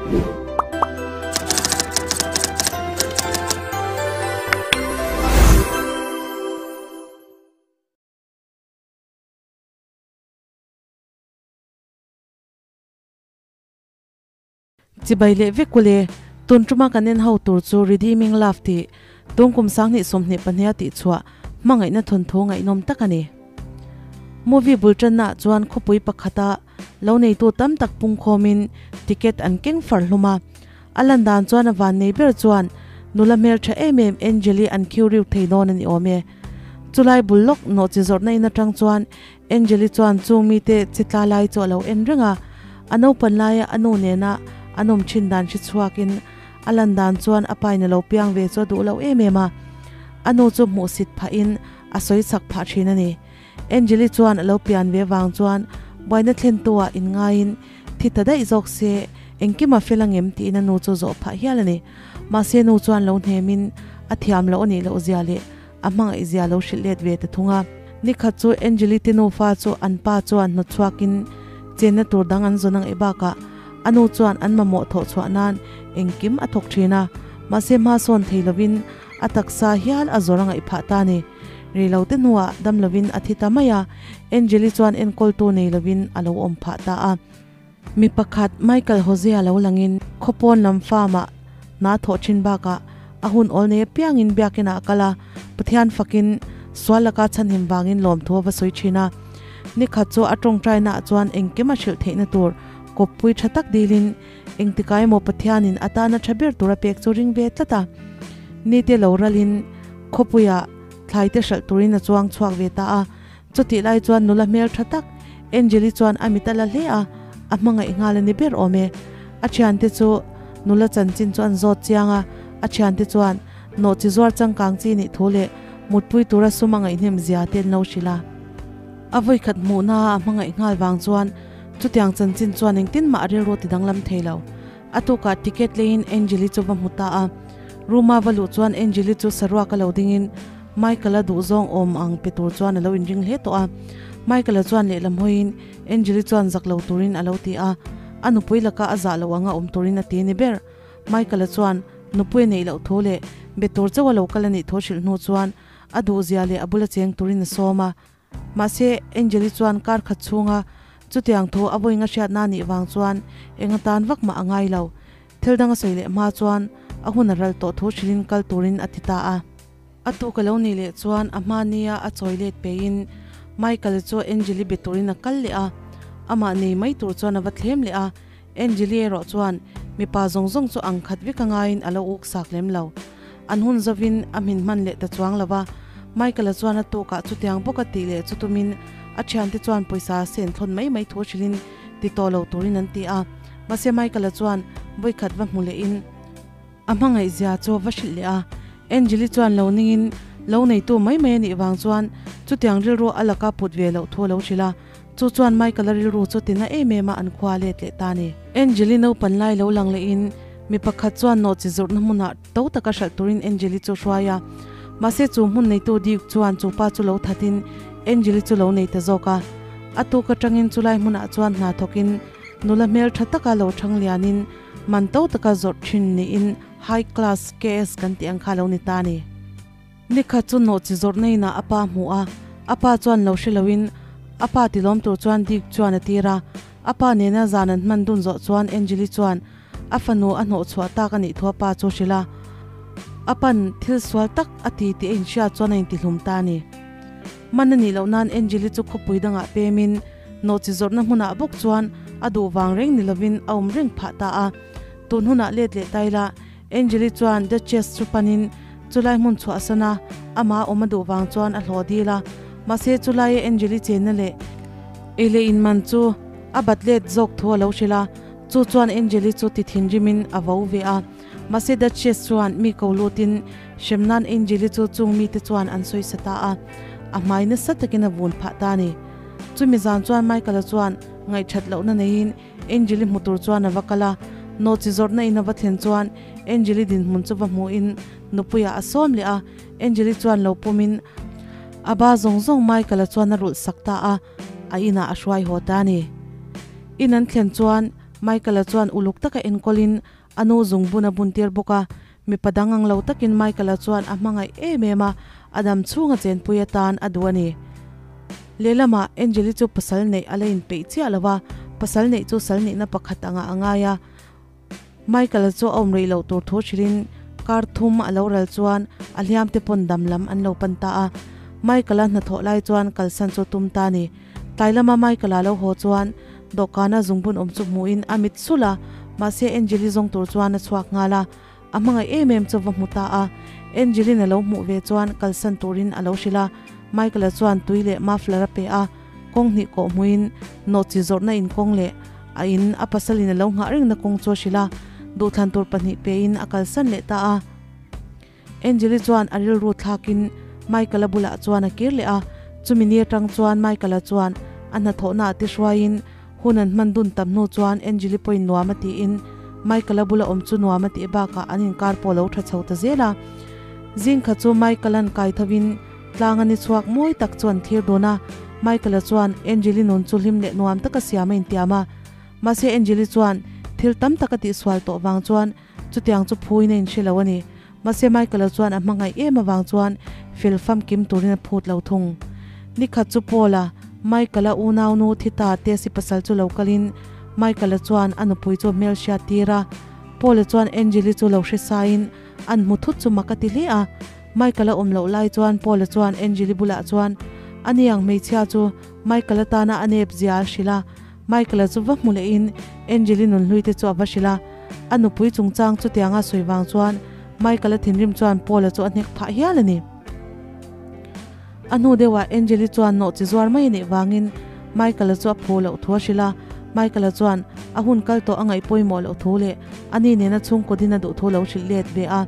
Chibai leh vek ule, tun tuma kan en ho tur chu Redeeming Love tih tun kum 2022 a tihchhuah hmangaihna thawnthu ngaihnawm tak a ni. Movie bul tannaah chuan khawpui pakhata lo neitu tam tak pungkhawmin ticket an keng far hlum a. A lan dan chuan a van nei ber chuan nula hmeltha em em Angel-i an khiu riu thei dawn a ni awm e. Chulai bul lawk nawhchi zawrhna in atang chuan Angel-i chuan chung mite che tla lai chu a lo en reng a, a naupan laia a nu nena an awm thin dan hre chhuakin a lan dan chuan a pain a lo piang ve chu a duh lo em em a, a nu chu hmuhsit phahin a sawi chak phah thin a ni. Angel-i chuan a lo pian ve vang chuan buaina thlentu-ah inngaiin thi ta daih zawk se engkim a fel angem tiin a nu chu zawh phah hial a ni. Mahse nu chuan lo hnemin a thiam loh a nih loh zia leh a hmangaih zia lo hrilh let ve ta thung a. Nikhat chu Angeli te nufa chu an pa chuan hnawt chhuakin chenna tur dang an zawn ang e bakah a nu chuan an mamawh thawh chhuah nan engkim a thawk thin a, mahse hma sawn thei lovin a taksa hial a zawr a ngaih phah ta ni. Rei lo te hnuah dam lovin a thi ta mai a, Angeli chuan enkawltu nei lovin a lo awm phah ta a. Mi pakhat Michael Hosea lo langin khawpawn lam farm-ah hna thawh thin bakah a hun awl nei apiangin biakinah a kal a, Pathian fakin sual laka chhanhim vangin lawmthu a va sawi thin a. Nikhat chu a tawngtainaah chuan engkim a hrilh theihna tur kawppui tha tak dilin engtikah emaw Pathianin a tana tha ber tur a pek chu ring ve tlat a. Nite lo ralin khawpuiah thlaite hralh turin a chuang chhuak ve ta a. Chutih lai chuan nula hmel tha tak Angeli chuan a mit a la hle a, a hmangaih nghal a ni ber awm e. A thiante chu nula chanchin chu an zawt chiang a, a thiante chuan nawhchi zuar changkang chi nih thu leh mutpui tura sum a ngaihnem zia te an lo hrilh a. A vawikhat hmuhna a hmangaih nghal vang chuan chutiang chanchin chuan engtin mah a rilru ti danglam thei lo. A tukah ticket leiin Angeli chu va hmu ta a. Room-a va luh chuan Angeli chu saruak a lo dingin Michael-a duhzawng awm ang pe tur chuan a lo inring hle tawh a. Michael-a chuan lehlam hawiin Angeli chuan zak lo turin a lo ti a, a nupui laka a zah loh anga awm turin a ti a ni ber. Michael-a chuan nupui a neih loh thu leh be tur chauh a lo kal a nih thu hrilh hnu chuan a duhzia leh a bula cheng turin a sawm a. Mahse, Angeli chuan kar khat chhunga chutiang thu a vawi nga hriatna nih vang chuan eng atan vak mah a ngai lo. Thil dang a sawi leh hma chuan a hun a ral tawh thu hrilhin kal turin a ti ta a. A tuk a lo nih leh chuan a hma nia a chawi let peiin Michael chu Angeli be turin a kal leh a, amah nei mai tur chuan a va thlem leh a. Angeli erawh chuan mipa zawng zawng chu ang khat vek a ngaiin a lo uk sak lem lo. An hun zovin a hmin hman leh ta chuang lo va, Michael-a chuan a tukah chutiang bawk a tih leh chu tumin a thiante chuan pawisa a sen thlawn mai mai thu hrilhin ti tawh lo turin an ti a. Mahse Michael-a chuan vawikhat va hmu lehin a hmangaih zia chu va hrilh leh a. Angeli chuan lo ningin lo neitu mai mai a nih vang chuan chutiang rilru a laka put ve loh thu a lo hrilh a. Chu chuan Michael-a rilru chu tina em em a an khua a let leh ta a ni. Angeli naupan lai lo lang lehin mi pakhat chuan nawhchi zawrhna hmunah to taka hralh turin Angeli chu hruai a. Mahse chu hmun neitu Duke chuan chu pa chu lo thatin Angeli chu lo nei ta zawk a. A tuk atangin chulai hmunah chuan hna thawkin nula hmel tha taka lo thang lianin man to taka zawrh thin niin high class KS kan tih ang kha lo ni ta a ni. Nikhat chu nawhchi zawrhna inah a pa hmu a, a pa chuan lo hre loin a pa tilawm tur chuan Duke chuan a tir a. A pa nena zan an hman dun zawh chuan Angeli chuan a fanu a hnawh chhuah tak a nih thu a pa chu hrilh a. A pan thil sual tak a ti tih a inhriat chuan a intihlum ta a ni. Man a nih loh nan Angeli chu khawpui dangah pemin nawhchi zawrhna hmunah bawk chuan a duh vang reng ni lovin a awm reng phah ta a. Tun hunah let leh ta ila Angeli chuan Duchess chu panin chulai hmun chhuahsan a, amah awm a duh vang chuan a hlawh dil a. Mahse chulaia Angeli chenna leh ei leh in man chu a bat let zawk thu a lo hrilh a, chu chuan Angeli chu ti thinrimin a vo ve a. Mahse Duchess chuan mi ko lutin hrem nan Angeli chu chung mite chuan an sawisa ta a, a hmai nasa takin a vun phah ta a ni. Chumi zan chuan Michael-a chuan ngaihthat lohna neiin Angeli hmu tur chuan a va kal a, nawhchi zawrhna in a va thlen chuan Angeli dinhmun chu va hmuhin nupuiah a sawm leh a, Angeli chuan lo pumin a ba zawng zawng Michael-a chuan a rulh sak ta a, a inah a hruai haw ta a ni. In an thlen chuan. Michael-a chuan uluk taka enkawlin a nu zungbun a buntir bawk a, mipa dang ang lo takin Michael-a chuan a hmangaih em em a, a dam chhunga chenpui atan a duh a ni. Lehlamah Angel-i chu pasal neih a la inpeih chiah lo va, pasal neih chu sal nihna pakhat angah a ngai a. Michael-a chu a awm rih loh tur thu hrilhin kar thum a lo ral chuan a hliam te pawn dam lam an lo pan ta a. Michael-a hnathawh lai chuan kalsan chu tum ta a ni. Tlai lama Michael-a lo haw chuan dawhkana zungbun awm chu hmuhin a mit sulh a, mahse Angel-i zawng tur chuan a chhuak nghal a. A hmangaih em em chu va hmu ta a. Angel-in a lo hmuh ve chuan kalsan turin a lo hrilh a. Michael-a chuan tui leh muffler a pe a. Kawng hnih kawh hmuin nawhchi zawrhna inkawng leh a in a pasalin a lo nghah rengna kawng chu a hrilh a, duhthlan tur pahnih pein a kalsan leh ta a. Angel-i chuan a rilru thlakin Michael-a bulah chuan a kir leh a, chumi ni atang chuan Michael-a chuan a hnathawhna ah te hruaiin hun an hman dun tam hnu chuan Angel-i pawhin nuam a tiin Michael-a bula awm chu nuam a tih bakah an inkar pawh a lo tha chho ta zel a. Zingkha chu Michael-a'n kai thovin Tlang a ni chhuak mawi tak chu an thlir dun a, Michael-a chuan Angel-i nun chu hlim leh nuam taka siam a intiam a. Mahse Angel-i chuan thil tam tak a tihsual tawh vang chuan chutiang chu phuin a inhre lo a ni. Mahse Michael-a chuan a hmangaih em avang chuan fel famkim turin a phut lo thung. Nikhat chu Paul-a, Michael-a unaunu thi ta te si pasal chu lo kalin Michael-a chuan a nupui chu a hmelhriat tir a. Paul-a chuan Angel-i chu lo hre sain an hmu thut chu mak a ti hle a. Michael a awm loh lai chuan Paul-a chuan Angel-i bulah chuan a ni ang hmeichhia chu Michael-a tana a nep zia a hrilh a. Michael-a chu va hmu lehin Angel-i nunhlui te chu a va hrilh a. A nupui chungchang chutianga sawi vang chuan Michael-a thinrim chuan Paul-a chu a hnek phah hial a ni. A hnu deuhah Angel-i chuan nawh chi zuar mai a nih vangin Michael-a chu a phu loh thu a hrilh a. Michael-a chuan a hun kal tawh a ngaih pawimawh loh thu leh a ni nena chhungkaw din a duh thu lo hrilh let ve a.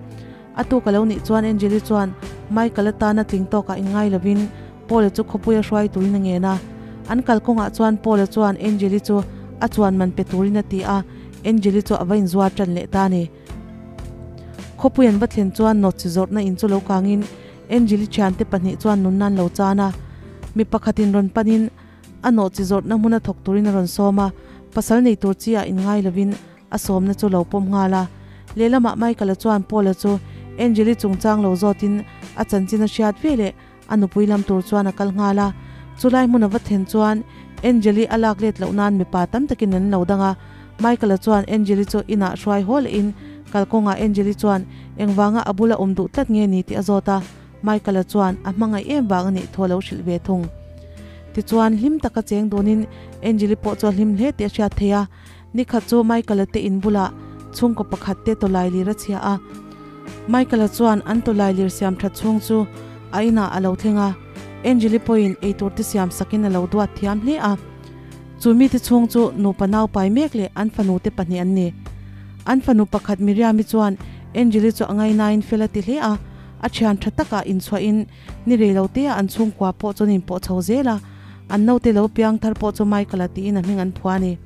A tuk a lo nih chuan Angel-i chuan Michael atana tling tawkah inngai lovin Paul-a chu khawpuia hruai turin a ngen a. An kalkawngah chuan Paul-a chuan Angel-i chu a chuan man pe turin a ti a, Angel-i chu a va inzuar tan leh ta a ni. Khawpui an va thlen chuan nawtchi zawrhna in chu lo kangin Angel-i thiante pahnih chuan nunna an lo chan a. Mi pakhatin rawn panin a nawhchi zawrhna hmuna thawk turin a rawn sawm a, pasal nei tur chi ah inngai lovin a sawmna chu lo pawm nghal a. Lehlamah Michael-a chuan Paul-a chu Angel-i chungchang lo zawtin a chanchin a hriat ve leh a nupui lam tur chuan a kal nghal a. Chulai hmun a va thlen chuan Angel-i a lak let loh nan mipa tam takin an lo dang a. Michael-a chuan Angel-i chu inah hruai haw lehin kalkawngah Angel-i chuan engvanga a bula awm duh tlat nge ni tih a zawt a. Michael-a chuan a hmangaih em vang a nih thu a lo hrilh ve thung. Tichuan hlim taka cheng dunin Angel-i pawh chu a hlim hle tih a hriat theih a. Nikhat chu Michael-a te in bulah chhungkaw pakhat te tawlai lir a chhia a. Michael-a chuan an tawlai lir siam that chhung chu a inah a lo thleng a, Angel-i pawhin eitur te siam sakin a lo duat thiam hle a. Chu mite chhung chu nupa naupai mek leh an fanu te pahnih an ni. An fanu pakhat Miriam-i chuan Angel-i chu a ngainain fel a ti hle a, a thian tha takah inchhuahin Ni rei lo te ah an chhungkua pawh chuan in pawh chho zel a, an naute lo piang thar pawh chu Michael-a tiin a hming an phuah a ni.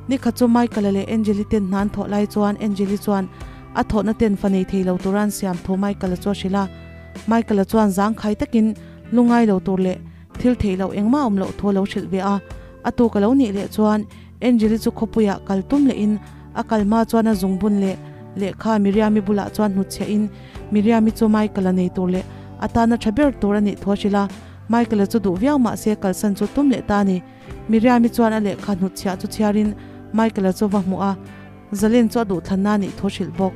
Nikhat chu Michael-a leh Angel-i ten hna an thawh lai chuan Angel-i chuan a thawhna ten fa nei thei lo tura an siam thu Michael-a chu a hrilh a. Michael-a chuan zangkhai takin lungai lo tur leh thil theih loh engmah awm loh thu a lo hrilh ve a. A tuk a lo nih leh chuan Angel-i chu khawpuiah kal tum lehin a kal hma chuan a zungbun leh lehkha Miriam-i bulah chuan hnutchhiahin Miriam-i chu Michael-a nei tur leh a tana tha ber tur a nih thu a hrilh a, Michael-a chu duh viau mah se kalsan chu tum leh ta a ni. Miriam-i chuan a lehkha hnutchhiah chu chhiarin Michael-a chu va hmuh a, Zalen chu a duhthlanna a nih thu a hrilh bawk.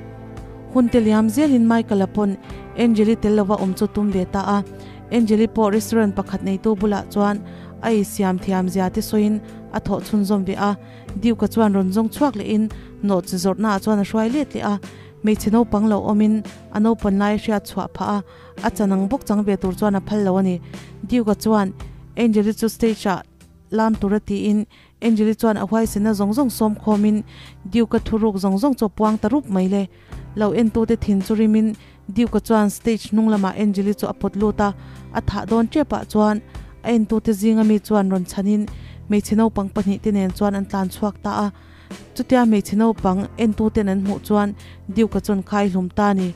Hun te liam zelin Michael-a pawn Angel-i tel lova awm chu tum ve ta a, Angel-i pawh restaurant pakhat neitu bulah chuan a ei siam thiam zia te sawiin a thawh chhunzawm ve a, Duke-a chuan rawn zawng chhuak lehin nawhchi zawrhnaah chuan a hruai let leh a, Hmeichhe naupang lo awmin a naupan lai a hriat chhuah phah a, a chan ang bawk chang ve tur chuan a phal lo a ni. Duke-a chuan Angel-i chu stage-ah lam tura tiin Angel-i chuan a huaisena zawng zawng sawm khawmin Duke-a thuruk zawng zawng chu a puang ta rup mai le. Lo entute thin chu rimin Duke-a chuan stage hnung lamah Angel-i chu a pawt lut a, a thah dawn tepah chuan a entute zinga mi chuan rawn chhanin hmeichhe naupang pahnihte nen chuan an tlan chhuak ta a. Chutia hmeichhe naupang entuten an hmuh chuan Duke-a chuan khai hlum ta a ni.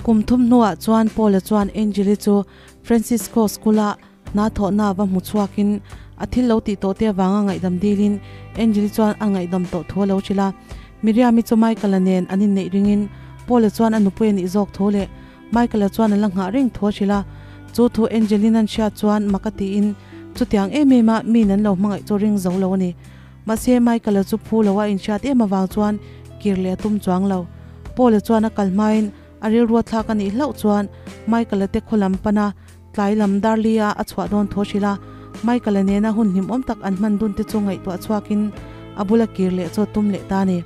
Kum thum hnuah chuan Paul-a chuan Angel-i chu Francisco School-a hna thawhna va hmu chhuakin A thil lo tih tawh te avanga ngaihdam dilin Angel-i chuan a ngaihdam tawh thu a lo hrilh a. Miriam-i chu Michael-a nen an inneih ringin Paul-a chuan a nupui a nih zawk thu leh Michael-a chuan a la nghah reng thu a hrilh a. Chu thu Angel-in an hriat chuan mak a tiin chutiang em em a miin an lo hmangaih chu ring zo lo a ni. Mahse Michael-a chu phu lo a inhriat em avang chuan kir leh a tum chuang lo. Paul-a chuan a kal hmain a rilru thlak a nih hlauh chuan Michael-a te khaw lam pana Tlai lam Darli-a a chhuah dawn thaw hrilh a, Michael-a nena hun hlimawm tak an hman dun te chu ngaihtuah chhuakin a bula kir leh chu a tum leh ta a ni.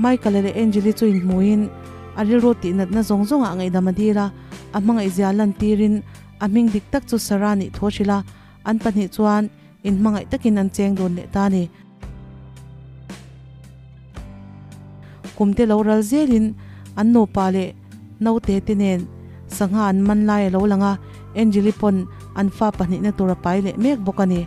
Michael-a leh Angel-i chu inhmuin a rilru tihnatna zawng zawngah ngaihdam a dil a, a hmangaihzia lantirin a hming dik tak chu Sarah nih thaw hrilh a, an pahnih chuan inhmangaih takin an cheng dun leh ta a ni. Kum te lo ral zelin an nupa leh naute te nen sangha an man lai a lo lang a, Angeli pawn an fa pahnihna tur a pai leh mek bawk a ni.